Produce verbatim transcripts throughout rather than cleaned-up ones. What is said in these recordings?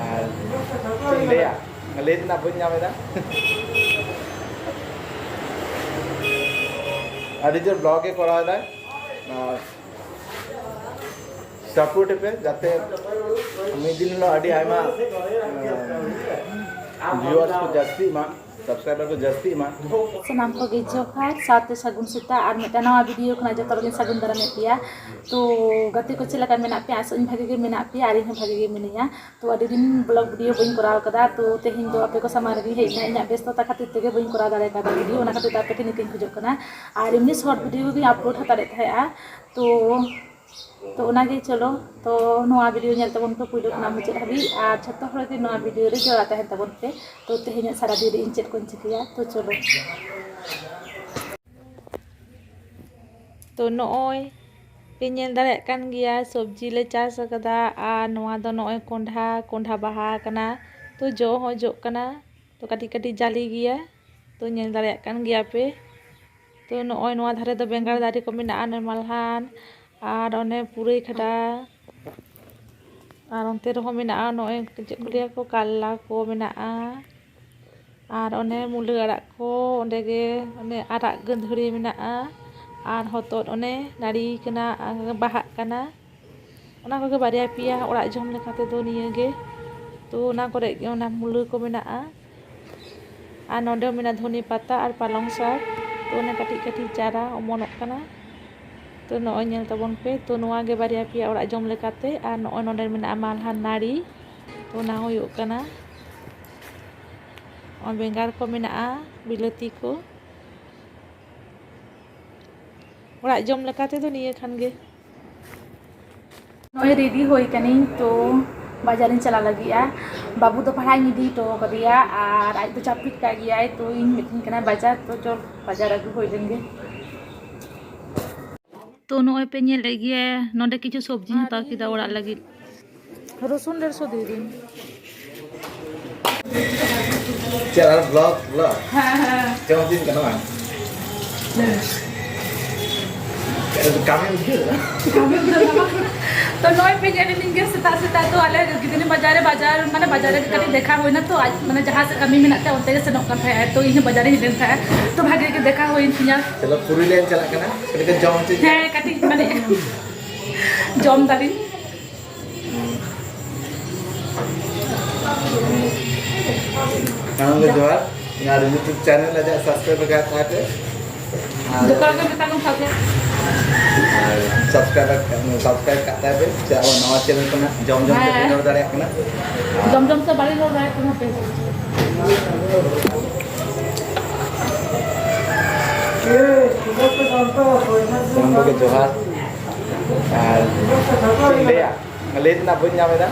ᱟᱨ ᱪᱮᱫ ᱤᱧ ᱞᱟᱹᱭᱟ, ᱞᱟᱹᱭ ᱛᱮᱱᱟᱜ ᱵᱟᱹᱧ ᱧᱟᱢ ᱮᱫᱟ᱾ ᱟᱹᱰᱤ ᱡᱳᱨ ᱵᱞᱚᱜ ᱮ ᱠᱚᱨᱟᱣ ᱮᱫᱟᱭ᱾ ᱟᱨ ᱥᱟᱯᱳᱨᱴ ᱯᱮ, ᱡᱟᱛᱮ ᱢᱤᱫ ᱫᱤᱱ ᱦᱤᱞᱳᱜ ᱟᱹᱰᱤ ᱟᱭᱢᱟ ᱵᱷᱤᱭᱩᱣᱟᱨᱥ ᱠᱚ ᱡᱟᱹᱥᱛᱤᱜ ᱢᱟ, ᱥᱟᱵᱥᱠᱨᱟᱭᱵᱟᱨ ᱠᱚ ᱡᱟᱹᱥᱛᱤᱜ ᱢᱟ᱾ ᱥᱟᱱᱟᱢ ᱠᱚᱜᱮ ᱡᱚᱦᱟᱨ, ᱥᱟᱶᱛᱮ ᱥᱟᱹᱜᱩᱱ ᱥᱮᱛᱟᱜ ᱟᱨ ᱢᱤᱫᱴᱟᱝ ᱱᱟᱣᱟ ᱵᱷᱤᱰᱤᱭᱳ ᱠᱷᱚᱱᱟᱜ ᱡᱚᱛᱚ ᱦᱚᱲᱜᱤᱧ ᱥᱟᱹᱜᱩᱱ ᱫᱟᱨᱟᱢᱮᱫ ᱯᱮᱭᱟ᱾ ᱛᱚ ᱜᱟᱛᱮ ᱠᱚ ᱪᱮᱫ ᱞᱮᱠᱟ ᱢᱮᱱᱟᱜ ᱯᱮᱭᱟ? ᱟᱥᱚᱜ ᱟᱹᱧ ᱵᱷᱟᱜᱮ ᱜᱮ ᱢᱮᱱᱟᱜ ᱯᱮᱭᱟ ᱟᱨ ᱤᱧ ᱦᱚᱸ ᱵᱷᱟᱜᱮ ᱜᱮ ᱢᱤᱱᱟᱹᱧᱟ᱾ ᱛᱚ ᱟᱹᱰᱤ ᱫᱤᱱ ᱵᱞᱚᱜ ᱵᱷᱤᱰᱤᱭᱳ ᱵᱟᱹᱧ ᱠᱚᱨᱟᱣ ᱠᱟᱫᱟ, ᱛᱚ ᱛᱮᱦᱮᱧ ᱫᱚ ᱟᱯᱮ ᱠᱚ ᱥᱟᱢᱟᱝ ᱨᱮᱜᱮᱧ ᱦᱮᱡ ᱮᱱᱟ᱾ ᱤᱧᱟᱹᱜ ᱵᱮᱥᱛᱚᱛᱟ ᱠᱷᱟᱹᱛᱤᱨ ᱛᱮᱜᱮ ᱵᱟᱹᱧ ᱠᱚᱨᱟᱣ ᱫᱟᱲᱮ ᱠᱟᱫᱟ ᱵᱷᱤᱰᱤᱭᱳ, ᱚᱱᱟ ᱠᱷᱟᱹᱛᱤᱨ ᱛᱮ ᱟᱯᱮ ᱴᱷᱮᱱ ᱱᱤᱝᱠᱟᱹᱧ ᱠᱷᱚᱡᱚᱜ ᱠᱟᱱᱟ᱾ ᱟᱨ ᱮᱢᱱᱤ ᱥᱚᱨᱴ ᱵᱷᱤᱰᱤᱭᱳ ᱜᱮᱧ ᱟᱯᱞᱳᱰ ᱦᱟᱛᱟᱲᱮᱫ ᱛᱟᱦᱮᱸᱜᱼᱟ᱾ ᱛᱚ ᱛᱚ ᱚᱱᱟᱜᱮ ᱪᱚᱞᱚ, ᱛᱚ ᱱᱚᱣᱟ ᱵᱷᱤᱰᱤᱭᱳ ᱧᱮᱞ ᱛᱟᱵᱚᱱ ᱯᱮ ᱯᱩᱭᱞᱩ ᱠᱷᱚᱱᱟᱜ ᱢᱩᱪᱟᱹᱫ ᱦᱟᱹᱵᱤᱡ, ᱟᱨ ᱡᱷᱚᱛᱚ ᱦᱚᱲ ᱜᱮ ᱱᱚᱣᱟ ᱵᱷᱤᱰᱤᱭᱳ ᱨᱮ ᱡᱚᱲᱟᱣ ᱛᱟᱦᱮᱱ ᱛᱟᱵᱚᱱ ᱯᱮ᱾ ᱛᱚ ᱛᱮᱦᱮᱧᱟᱜ ᱥᱟᱨᱟ ᱫᱤᱱ ᱨᱮ ᱤᱧ ᱪᱮᱫ ᱠᱚᱧ ᱪᱤᱠᱟᱹᱭᱟ, ᱛᱚ ᱪᱚᱞᱚ᱾ ᱛᱚ ᱱᱚᱜᱼᱚᱭ ᱯᱮ ᱧᱮᱞ ᱫᱟᱲᱮᱭᱟᱜ ᱠᱟᱱ ᱜᱮᱭᱟ, ᱥᱚᱵᱽᱡᱤ ᱞᱮ ᱪᱟᱥ ᱟᱠᱟᱫᱟ᱾ ᱟᱨ ᱱᱚᱣᱟ ᱫᱚ ᱱᱚᱜᱼᱚᱭ ᱠᱚᱸᱰᱷᱟ, ᱠᱚᱸᱰᱷᱟ ᱵᱟᱦᱟ ᱟᱠᱟᱱᱟ, ᱛᱚ ᱡᱚ ᱦᱚᱸ ᱡᱚᱜ ᱠᱟᱱᱟ, ᱛᱚ ᱠᱟᱹᱴᱤᱡ ᱠᱟᱹᱴᱤᱡ ᱡᱟᱹᱞᱤ ᱜᱮᱭᱟ, ᱛᱚ ᱧᱮᱞ ᱫᱟᱲᱮᱭᱟᱜ ᱠᱟᱱ ᱜᱮᱭᱟ ᱯᱮ᱾ ᱛᱚ ᱱᱚᱜᱼᱚᱭ ᱱᱚᱣᱟ ᱫᱷᱟᱨᱮ ᱫᱚ ᱵᱮᱸᱜᱟᱲ ᱫᱟᱨᱮ ᱠᱚ ᱢᱮᱱᱟᱜᱼᱟ, ᱱᱚᱜᱼᱚᱭ ᱢᱟᱞᱦᱟᱱ, ᱟᱨ ᱚᱱᱮ ᱯᱩᱨᱟᱹᱭ ᱠᱷᱟᱰᱟ, ᱟᱨ ᱚᱱᱛᱮ ᱨᱮᱦᱚᱸ ᱢᱮᱱᱟᱜᱼᱟ, ᱱᱚᱜᱼᱚᱭ ᱪᱮᱫ ᱠᱚ ᱞᱟᱹᱭᱟ ᱠᱚ, ᱠᱟᱞᱞᱟ ᱠᱚ ᱢᱮᱱᱟᱜᱼᱟ, ᱟᱨ ᱚᱱᱮ ᱢᱩᱞᱟᱹ ᱟᱲᱟᱜ ᱠᱚ, ᱚᱸᱰᱮ ᱜᱮ ᱚᱱᱮ ᱟᱨᱟᱜ ᱜᱟᱹᱫᱷᱟᱹᱨᱤ ᱢᱮᱱᱟᱜᱼᱟ, ᱟᱨ ᱦᱚᱛᱚᱫ ᱚᱱᱮ ᱱᱟᱹᱲᱤ ᱠᱟᱱᱟ, ᱵᱟᱦᱟᱜ ᱠᱟᱱᱟ, ᱚᱱᱟ ᱠᱚᱜᱮ ᱵᱟᱨᱭᱟ ᱯᱮᱭᱟ ᱚᱲᱟᱜ ᱡᱚᱢ ᱞᱮᱠᱟ ᱛᱮᱫᱚ ᱱᱤᱭᱟᱹ ᱜᱮ᱾ ᱛᱚ ᱚᱱᱟ ᱠᱚᱨᱮ ᱜᱮ ᱚᱱᱟ ᱢᱩᱞᱟᱹ ᱠᱚ ᱢᱮᱱᱟᱜᱼᱟ, ᱟᱨ ᱱᱚᱰᱮ ᱢᱮᱱᱟᱜᱼᱟ ᱫᱷᱚᱱᱮ ᱯᱟᱛᱟ ᱟᱨ ᱯᱟᱞᱚᱝ ᱥᱟᱠ᱾ ᱛᱚ ᱚᱱᱮ ᱠᱟᱹᱴᱤᱡ ᱠᱟᱹᱴᱤᱡ ᱪᱟᱨᱟ ᱚᱢᱚᱱᱚᱜ ᱠᱟᱱᱟ᱾ ᱛᱚ ᱱᱚᱜᱼᱚᱭ ᱧᱮᱞ ᱛᱟᱵᱚᱱ ᱯᱮ, ᱛᱚ ᱱᱚᱣᱟ ᱜᱮ ᱵᱟᱨᱭᱟ ᱯᱮᱭᱟ ᱚᱲᱟᱜ ᱡᱚᱢ ᱞᱮᱠᱟᱛᱮ, ᱟᱨ ᱱᱚᱜᱼᱚᱭ ᱱᱚᱰᱮ ᱢᱮᱱᱟᱜᱼᱟ ᱢᱟᱞᱦᱟᱱ ᱱᱟᱹᱲᱤ, ᱛᱚ ᱚᱱᱟ ᱦᱚᱸ ᱦᱩᱭᱩᱜ ᱠᱟᱱᱟ᱾ ᱱᱚᱜᱼᱚᱭ ᱵᱮᱸᱜᱟᱲ ᱠᱚ ᱢᱮᱱᱟᱜᱼᱟ, ᱵᱤᱞᱟᱹᱛᱤ ᱠᱚ, ᱚᱲᱟᱜ ᱡᱚᱢ ᱞᱮᱠᱟ ᱛᱮᱫᱚ ᱱᱤᱭᱟᱹ ᱠᱷᱟᱱ ᱜᱮ᱾ ᱱᱚᱜᱼᱚᱭ ᱨᱮᱰᱤ ᱦᱩᱭ ᱠᱟᱹᱱᱟᱹᱧ, ᱛᱚ ᱵᱟᱡᱟᱨᱤᱧ ᱪᱟᱞᱟᱜ ᱞᱟᱹᱜᱤᱫᱼᱟ᱾ ᱵᱟᱹᱵᱩ ᱫᱚ ᱯᱟᱲᱦᱟᱜ ᱤᱧ ᱤᱫᱤ ᱦᱚᱴᱚ ᱠᱟᱫᱮᱭᱟ ᱟᱨ ᱟᱡ ᱫᱚ ᱪᱟᱯᱤᱫ ᱠᱟᱜ ᱜᱮᱭᱟᱭ, ᱛᱚ ᱤᱧ ᱢᱤᱛᱟᱹᱧ ᱠᱟᱱᱟ ᱵᱟᱡᱟᱨ, ᱛᱚ ᱪᱚᱞ ᱵᱟᱡᱟᱨ ᱟᱹᱜᱩ ᱦᱩᱭ ᱞᱮᱱ ᱜᱮ᱾ ᱛᱚ ᱱᱚᱜᱼᱚᱭ ᱯᱮ ᱧᱮᱞᱮᱫ ᱜᱮᱭᱟ, ᱱᱚᱰᱮ ᱠᱤᱪᱷᱩ ᱥᱚᱵᱽᱡᱤᱧ ᱦᱟᱛᱟᱣ ᱠᱮᱫᱟ ᱚᱲᱟᱜ ᱞᱟᱹᱜᱤᱫ᱾ ᱨᱚᱥᱩᱱ ᱰᱮᱲᱥᱚ ᱫᱤᱭᱮ ᱫᱤᱱ᱾ ᱪᱮᱫ ᱟᱨ ᱵᱞᱚᱜ, ᱵᱞᱚᱜ? ᱦᱮᱸ, ᱦᱮᱸ᱾ ᱪᱮᱫ ᱮᱢ ᱩᱛᱩᱭ ᱠᱟᱱᱟ ᱵᱟᱝ? ᱦᱮᱸ᱾ ᱠᱟᱹᱢᱤ ᱩᱫᱽᱜᱟᱹᱨ ᱫᱟ᱾ ᱠᱟᱹᱢᱤ ᱩᱫᱽᱜᱟᱹᱨ ᱫᱟ ᱵᱟᱝ? ᱛᱚ ᱱᱚᱜᱼᱚᱭ ᱯᱮ ᱧᱮᱞ ᱮᱫ ᱞᱤᱧ ᱜᱮ ᱥᱮᱛᱟᱜ ᱥᱮᱛᱟᱜ ᱛᱚ ᱟᱞᱮ ᱜᱤᱫᱽᱨᱟᱹ ᱵᱟᱡᱟᱨ ᱨᱮ ᱵᱟᱡᱟᱨ ᱢᱟᱱᱮ ᱵᱟᱡᱟᱨ ᱨᱮ ᱠᱟᱹᱴᱤᱡ ᱫᱮᱠᱷᱟ ᱦᱩᱭᱱᱟ ᱛᱚ ᱟᱡ ᱢᱟᱱᱮ ᱡᱟᱦᱟᱸ ᱥᱮᱫ ᱠᱟᱹᱢᱤ ᱢᱮᱱᱟᱜ ᱛᱟᱭᱟ ᱚᱱᱛᱮ ᱜᱮ ᱥᱮᱱᱚᱜ ᱠᱟᱱ ᱛᱟᱦᱮᱸᱜ ᱛᱚ ᱤᱧ ᱦᱚᱸ ᱵᱟᱡᱟᱨ ᱤᱧ ᱦᱮᱡ ᱞᱮᱱ ᱛᱟᱦᱮᱸᱜ ᱛᱚ ᱵᱷᱟᱜᱮ ᱜᱮ ᱫᱮᱠᱷᱟ ᱦᱩᱭᱮᱱ ᱛᱤᱧᱟ᱾ ᱪᱚᱞᱚ ᱯᱩᱨᱤ ᱞᱮᱱ ᱪᱟᱞᱟᱜ ᱠᱟᱱᱟ ᱠᱟᱹᱴᱤᱡ ᱠᱚ ᱡᱚᱢ ᱦᱚᱪᱚ ᱦᱮᱸ ᱠᱟᱹᱴᱤᱡ ᱢᱟᱱᱮ ᱡᱚᱢ ᱫᱟᱞᱤᱧ᱾ ᱥᱟᱱᱟᱢ ᱜᱮ ᱡᱚᱦᱟᱨ᱾ ᱤᱧᱟᱹᱜ YouTube channel ᱟᱡᱟᱜ subscribe ᱞᱮᱠᱟ ᱛᱟᱦᱮᱸ ᱯᱮ᱾ ᱟᱨ ᱡᱚᱛᱚ ᱦᱚᱲ ᱜᱮ ᱢᱮᱛᱟ ᱠᱚᱢ subscribe᱾ ᱟᱨ subscribe subscribe ᱠᱟᱜ ᱛᱟᱭ ᱯᱮ ᱥᱮ ᱟᱵᱚ ᱱᱟᱣᱟ channel ᱠᱟᱱᱟ ᱡᱚᱢ ᱡᱚᱢ ᱛᱮ ᱦᱮᱸ᱾ ᱵᱟᱹᱧ ᱨᱚᱲ ᱫᱟᱲᱮᱭᱟᱜ ᱠᱟᱱᱟ᱾ ᱡᱚᱢ ᱡᱚᱢ ᱛᱮ ᱵᱟᱹᱧ ᱨᱚᱲ ᱫᱟᱲᱮᱭᱟᱜ ᱠᱟᱱᱟ ᱯᱮ᱾ ᱥᱟᱱᱟᱢ ᱠᱚᱜᱮ ᱡᱚᱦᱟᱨ᱾ ᱟᱨ ᱪᱮᱫ ᱤᱧ ᱞᱟᱹᱭᱟ? ᱞᱟᱹᱭ ᱨᱮᱱᱟᱜ ᱵᱟᱹᱧ ᱧᱟᱢ ᱮᱫᱟ᱾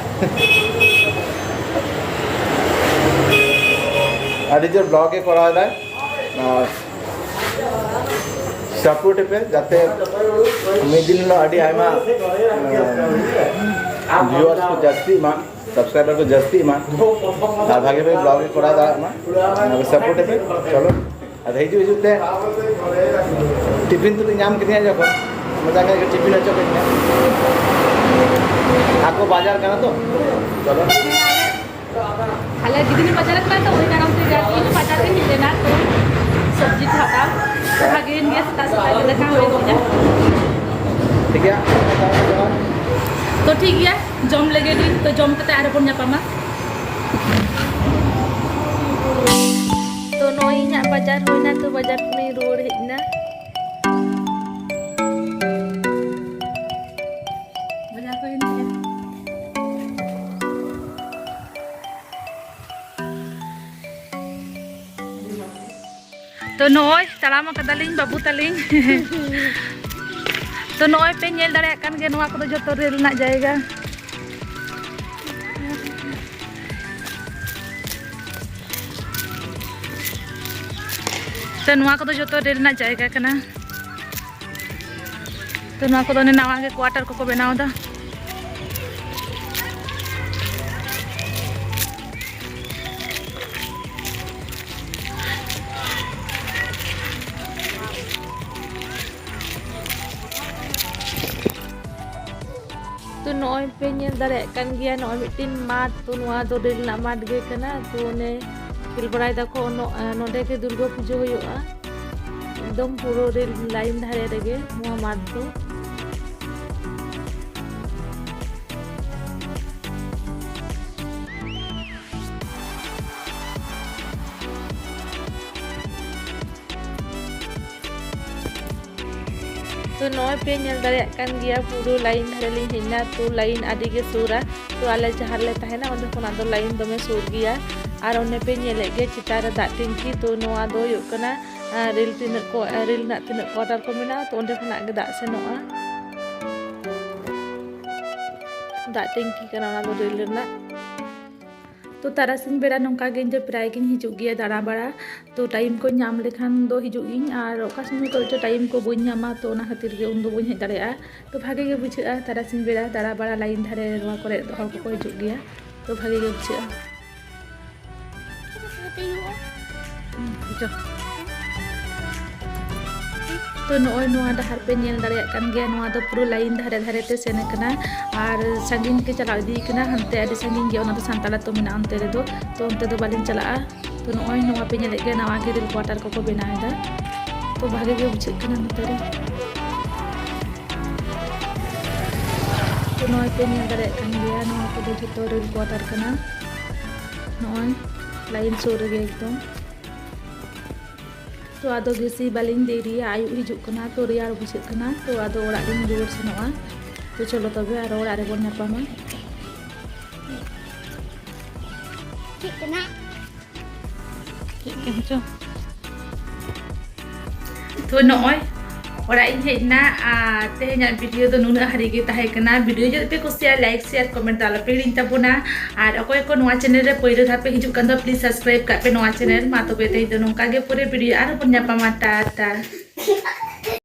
ᱟᱹᱰᱤ ᱡᱳᱨ vlog ᱮ ᱠᱚᱨᱟᱣ ᱮᱫᱟᱭ᱾ ᱟᱨ support ᱮ ᱯᱮ ᱡᱟᱛᱮ ᱢᱤᱫ ᱫᱤᱱ ᱦᱤᱞᱳᱜ ᱟᱹᱰᱤ ᱟᱭᱢᱟ, ᱮᱸ, viewers ᱠᱚ ᱡᱟᱹᱥᱛᱤᱜ ᱢᱟ, subscriber ᱠᱚ ᱡᱟᱹᱥᱛᱤᱜ ᱢᱟ, ᱟᱨ ᱵᱷᱟᱜᱮ ᱵᱷᱟᱜᱮ vlog ᱮ ᱠᱚᱨᱟᱣ ᱫᱟᱲᱮᱭᱟᱜ ᱢᱟ᱾ ᱚᱱᱟ ᱠᱚ support ᱮ ᱯᱮ᱾ ᱪᱚᱞᱚ᱾ ᱟᱫᱚ ᱦᱤᱡᱩᱜ ᱦᱤᱡᱩᱜ ᱛᱮ ᱴᱤᱯᱷᱤᱱ ᱛᱩᱞᱩᱡ ᱧᱟᱢ ᱠᱮᱫᱮᱭᱟ ᱡᱚᱠᱷᱚᱱ, ᱢᱚᱡᱟ ᱜᱮ ᱴᱤᱯᱷᱤᱱ ᱦᱚᱪᱚ ᱠᱮᱫ ᱢᱮᱭᱟ᱾ ᱟᱠᱚ ᱵᱟᱡᱟᱨ ᱠᱟᱱᱟ ᱛᱚ, ᱪᱚᱞᱚ᱾ ᱟᱞᱮ ᱜᱤᱫᱽᱨᱟᱹ ᱵᱟᱡᱟᱨ ᱠᱟᱱᱟ ᱛᱚ, ᱳᱭ ᱠᱟᱨᱚᱱ ᱛᱮ ᱡᱟᱹᱥᱛᱤ ᱵᱟᱡᱟᱨ ᱜᱮ ᱦᱮᱡ ᱞᱮᱱᱟ ᱛᱚ, ᱥᱚᱵᱽᱡᱤ ᱠᱚ ᱦᱟᱛᱟᱣ᱾ ᱛᱚ ᱵᱷᱟᱜᱮᱭᱮᱱ ᱜᱮᱭᱟ, ᱥᱮᱛᱟᱜ ᱥᱮᱛᱟᱜ ᱜᱮ ᱫᱮᱠᱷᱟ ᱦᱩᱭᱮᱱ ᱛᱤᱧᱟ᱾ ᱴᱷᱤᱠ ᱜᱮᱭᱟ, ᱛᱚ ᱴᱷᱤᱠ ᱜᱮᱭᱟ, ᱡᱚᱢ ᱞᱮᱜᱮ ᱞᱤᱧ, ᱛᱚ ᱡᱚᱢ ᱠᱟᱛᱮ ᱟᱨᱦᱚᱸ ᱵᱚᱱ ᱧᱟᱯᱟᱢᱟ᱾ ᱛᱚ ᱱᱚᱜᱼᱚᱭ ᱤᱧᱟᱹᱜ ᱵᱟᱡᱟᱨ ᱦᱩᱭᱱᱟ, ᱛᱚ ᱵᱟᱡᱟᱨ ᱠᱷᱚᱱᱤᱧ ᱨᱩᱣᱟᱹᱲ ᱦᱮᱡ ᱮᱱᱟ᱾ ᱵᱟᱡᱟᱨ ᱦᱩᱭᱮᱱ ᱛᱤᱧᱟ᱾ ᱛᱚ ᱱᱚᱜᱼᱚᱭ ᱛᱟᱲᱟᱢ ᱟᱠᱟᱫᱟᱞᱤᱧ ᱵᱟᱹᱵᱩ ᱛᱟᱹᱞᱤᱧ᱾ ᱛᱚ ᱱᱚᱜᱼᱚᱭ ᱯᱮ ᱧᱮᱞ ᱫᱟᱲᱮᱭᱟᱜ ᱠᱟᱱ ᱜᱮᱭᱟ, ᱱᱚᱣᱟ ᱠᱚᱫᱚ ᱡᱚᱛᱚ ᱨᱮᱞ ᱨᱮᱱᱟᱜ ᱡᱟᱭᱜᱟ᱾ ᱛᱚ ᱱᱚᱣᱟ ᱠᱚᱫᱚ ᱡᱚᱛᱚ ᱨᱮᱞ ᱨᱮᱱᱟᱜ ᱡᱟᱭᱜᱟ ᱠᱟᱱᱟ᱾ ᱛᱚ ᱱᱚᱣᱟ ᱠᱚᱫᱚ ᱚᱱᱮ ᱱᱟᱣᱟ ᱜᱮ quarter ᱠᱚᱠᱚ ᱵᱮᱱᱟᱣ ᱮᱫᱟ᱾ ᱯᱮ ᱧᱮᱞ ᱫᱟᱲᱮᱭᱟᱜ ᱠᱟᱱ ᱜᱮᱭᱟ, ᱱᱚᱜᱼᱚᱭ ᱢᱤᱫᱴᱮᱱ ᱢᱟᱴᱷ, ᱛᱚ ᱱᱚᱣᱟ ᱫᱚ ᱨᱮᱞ ᱨᱮᱱᱟᱜ ᱢᱟᱴᱷ ᱜᱮ ᱠᱟᱱᱟ᱾ ᱛᱚ ᱚᱱᱮ ᱠᱷᱮᱞ ᱵᱟᱲᱟᱭ ᱫᱟᱠᱚ, ᱱᱚ-, ᱱᱚᱰᱮ ᱜᱮ ᱫᱩᱨᱜᱟᱹ ᱯᱩᱡᱟᱹ ᱦᱩᱭᱩᱜᱼᱟ᱾ ᱮᱠᱫᱚᱢ ᱯᱩᱨᱟᱹ ᱨᱮᱞ ᱞᱟᱭᱤᱱ ᱫᱷᱟᱨᱮ ᱨᱮᱜᱮ ᱱᱚᱣᱟ ᱢᱟᱴᱷ ᱫᱚ᱾ ᱛᱚ ᱱᱚᱜᱼᱚᱭ ᱯᱮ ᱧᱮᱞ ᱫᱟᱲᱮᱭᱟᱜ ᱠᱟᱱ ᱜᱮᱭᱟ, ᱯᱩᱨᱟᱹ ᱞᱟᱭᱤᱱ ᱫᱷᱟᱨᱮ ᱞᱤᱧ ᱦᱮᱡ ᱮᱱᱟ᱾ ᱛᱚ ᱞᱟᱭᱤᱱ ᱟᱹᱰᱤ ᱜᱮ ᱥᱩᱨᱟ᱾ ᱛᱚ ᱟᱞᱮ ᱡᱟᱦᱟᱸ ᱨᱮᱞᱮ ᱛᱟᱦᱮᱱᱟ, ᱚᱸᱰᱮ ᱠᱷᱚᱱᱟᱜ ᱫᱚ ᱞᱟᱭᱤᱱ ᱫᱚᱢᱮ ᱥᱩᱨ ᱜᱮᱭᱟ᱾ ᱟᱨ ᱚᱱᱮ ᱯᱮ ᱧᱮᱞᱮᱫ ᱜᱮ ᱪᱮᱛᱟᱱ ᱨᱮ ᱫᱟᱜ ᱴᱮᱝᱠᱤ, ᱛᱚ ᱱᱚᱣᱟ ᱫᱚ ᱦᱩᱭᱩᱜ ᱠᱟᱱᱟ, ᱟᱨ ᱨᱮᱞ ᱛᱤᱱᱟᱹᱜ ᱠᱚ, ᱨᱮᱞ ᱨᱮᱱᱟᱜ ᱛᱤᱱᱟᱹᱜ ᱠᱚᱣᱟᱴᱟᱨ ᱠᱚ ᱢᱮᱱᱟᱜᱼᱟ, ᱛᱚ ᱚᱸᱰᱮ ᱠᱷᱚᱱᱟᱜ ᱜᱮ ᱫᱟᱜ ᱥᱮᱱᱚᱜᱼᱟ᱾ ᱫᱟᱜ ᱴᱮᱝᱠᱤ ᱠᱟᱱᱟ ᱚᱱᱟ ᱫᱚ ᱨᱮᱞ ᱨᱮᱱᱟᱜ᱾ ᱛᱚ ᱛᱟᱨᱟᱥᱤᱧ ᱵᱮᱲᱟ ᱱᱚᱝᱠᱟ ᱜᱮ ᱤᱧ ᱫᱚ ᱯᱨᱟᱭ ᱜᱤᱧ ᱦᱤᱡᱩᱜ ᱜᱮᱭᱟ ᱫᱟᱬᱟ ᱵᱟᱲᱟ᱾ ᱛᱚ ᱴᱟᱭᱤᱢ ᱠᱚ ᱧᱟᱢ ᱞᱮᱠᱷᱟᱱ ᱫᱚ ᱦᱤᱡᱩᱜ ᱜᱤᱧ, ᱟᱨ ᱚᱠᱟ ᱥᱚᱢᱚᱭ ᱠᱚᱨᱮ ᱪᱚ ᱴᱟᱭᱤᱢ ᱠᱚ ᱵᱟᱹᱧ ᱧᱟᱢᱟ, ᱛᱚ ᱚᱱᱟ ᱠᱷᱟᱹᱛᱤᱨ ᱜᱮ ᱩᱱᱫᱚ ᱵᱟᱹᱧ ᱦᱮᱡ ᱫᱟᱲᱮᱭᱟᱜᱼᱟ᱾ ᱛᱚ ᱵᱷᱟᱜᱮ ᱜᱮ ᱵᱩᱡᱷᱟᱹᱜᱼᱟ ᱛᱟᱨᱟᱥᱤᱧ ᱵᱮᱲᱟ ᱫᱟᱬᱟ ᱵᱟᱲᱟ, ᱞᱟᱭᱤᱱ ᱫᱷᱟᱨᱮ ᱱᱚᱣᱟ ᱠᱚᱨᱮ ᱦᱚᱲ ᱠᱚᱠᱚ ᱦᱤᱡᱩᱜ ᱜᱮᱭᱟ, ᱛᱚ ᱵᱷᱟᱜᱮ ᱜᱮ ᱵᱩᱡᱷᱟᱹᱜᱼᱟ᱾ ᱛᱚ ᱱᱚᱜᱼᱚᱭ ᱱᱚᱣᱟ ᱰᱟᱦᱟᱨ ᱯᱮ ᱧᱮᱞ ᱫᱟᱲᱮᱭᱟᱜ ᱠᱟᱱ ᱜᱮᱭᱟ, ᱱᱚᱣᱟ ᱫᱚ ᱯᱩᱨᱟᱹ ᱞᱟᱭᱤᱱ ᱫᱷᱟᱨᱮ ᱫᱷᱟᱨᱮ ᱛᱮ ᱥᱮᱱ ᱟᱠᱟᱱᱟ, ᱟᱨ ᱥᱟᱺᱜᱤᱧ ᱜᱮ ᱪᱟᱞᱟᱣ ᱤᱫᱤ ᱠᱟᱱᱟ, ᱦᱟᱱᱛᱮ ᱟᱹᱰᱤ ᱥᱟᱺᱜᱤᱧ ᱜᱮᱭᱟ, ᱚᱱᱟ ᱫᱚ ᱥᱟᱱᱛᱟᱲ ᱟᱹᱛᱩ ᱢᱮᱱᱟᱜᱼᱟ ᱚᱱᱛᱮ ᱨᱮᱫᱚ, ᱛᱚ ᱚᱱᱛᱮ ᱫᱚ ᱵᱟᱹᱞᱤᱧ ᱪᱟᱞᱟᱜᱼᱟ᱾ ᱛᱚ ᱱᱚᱜᱼᱚᱭ ᱱᱚᱣᱟ ᱯᱮ ᱧᱮᱞᱮᱫ ᱜᱮᱭᱟ, ᱱᱟᱣᱟ ᱜᱮ ᱨᱮᱞ ᱠᱳᱣᱟᱴᱟᱨ ᱠᱚᱠᱚ ᱵᱮᱱᱟᱣ ᱮᱫᱟ, ᱛᱚ ᱵᱷᱟᱜᱮ ᱜᱮ ᱵᱩᱡᱷᱟᱹᱜ ᱠᱟᱱᱟ ᱱᱚᱛᱮ ᱨᱮ᱾ ᱛᱚ ᱱᱚᱜᱼᱚᱭ ᱯᱮ ᱧᱮᱞ ᱫᱟᱲᱮᱭᱟᱜ ᱠᱟᱱ ᱜᱮᱭᱟ, ᱱᱚᱣᱟ ᱠᱚᱫᱚ ᱡᱷᱚᱛᱚ ᱨᱮᱞ ᱠᱳᱣᱟᱴᱟᱨ ᱠᱟᱱᱟ, ᱱᱚᱜᱼᱚᱭ ᱞᱟᱭᱤᱱ ᱥᱩᱨ ᱨᱮᱜᱮ ᱮᱠᱫᱚᱢ᱾ ᱛᱚ ᱟᱫᱚ ᱵᱮᱥᱤ ᱵᱟᱹᱞᱤᱧ ᱫᱮᱨᱤᱭᱟ, ᱟᱹᱭᱩᱵ ᱦᱤᱡᱩᱜ ᱠᱟᱱᱟ, ᱛᱚ ᱨᱮᱭᱟᱲ ᱵᱩᱡᱷᱟᱹᱜ ᱠᱟᱱᱟ, ᱛᱚ ᱟᱫᱚ ᱚᱲᱟᱜ ᱞᱤᱧ ᱨᱩᱣᱟᱹᱲ ᱥᱮᱱᱚᱜᱼᱟ᱾ ᱛᱚ ᱪᱚᱞᱚ ᱛᱚᱵᱮ ᱟᱨᱚ ᱚᱲᱟᱜ ᱨᱮᱵᱚᱱ ᱧᱟᱯᱟᱢᱟ᱾ ᱪᱮᱫ ᱠᱟᱱᱟ? ᱪᱮᱫ ᱠᱟᱱ ᱪᱚ? ᱛᱚ ᱱᱚᱜᱼᱚᱭ ᱚᱲᱟᱜ ᱤᱧ ᱦᱮᱡ ᱮᱱᱟ, ᱟᱨ ᱛᱮᱦᱮᱧᱟᱜ ᱵᱷᱤᱰᱤᱭᱳ ᱫᱚ ᱱᱩᱱᱟᱹᱜ ᱦᱟᱹᱨᱤᱡ ᱜᱮ ᱛᱟᱦᱮᱸ ᱠᱟᱱᱟ᱾ ᱵᱷᱤᱰᱤᱭᱳ ᱡᱩᱫᱤ ᱯᱮ ᱠᱩᱥᱤᱭᱟᱜᱼᱟ, ᱞᱟᱭᱤᱠ, ᱥᱮᱭᱟᱨ, ᱠᱚᱢᱮᱱᱴ ᱫᱚ ᱟᱞᱚᱯᱮ ᱦᱤᱲᱤᱧ ᱛᱟᱵᱚᱱᱟ᱾ ᱟᱨ ᱚᱠᱚᱭ ᱠᱚ ᱱᱚᱣᱟ ᱪᱮᱱᱮᱞ ᱨᱮ ᱯᱳᱭᱞᱳ ᱫᱷᱟᱣ ᱯᱮ ᱦᱤᱡᱩᱜ ᱠᱟᱱ ᱫᱚ, ᱯᱞᱤᱡᱽ ᱥᱟᱵᱥᱠᱨᱟᱭᱤᱵ ᱠᱟᱜ ᱯᱮ ᱱᱚᱣᱟ ᱪᱮᱱᱮᱞ᱾ ᱢᱟ ᱛᱚᱵᱮ ᱛᱮᱦᱮᱧ ᱫᱚ ᱱᱚᱝᱠᱟ ᱜᱮ, ᱯᱚᱨᱮ ᱵᱷᱤᱰᱤᱭᱳ ᱟᱨᱦᱚᱸ ᱵᱚᱱ ᱧᱟᱯᱟᱢᱟ᱾ ᱴᱟᱴᱟ᱾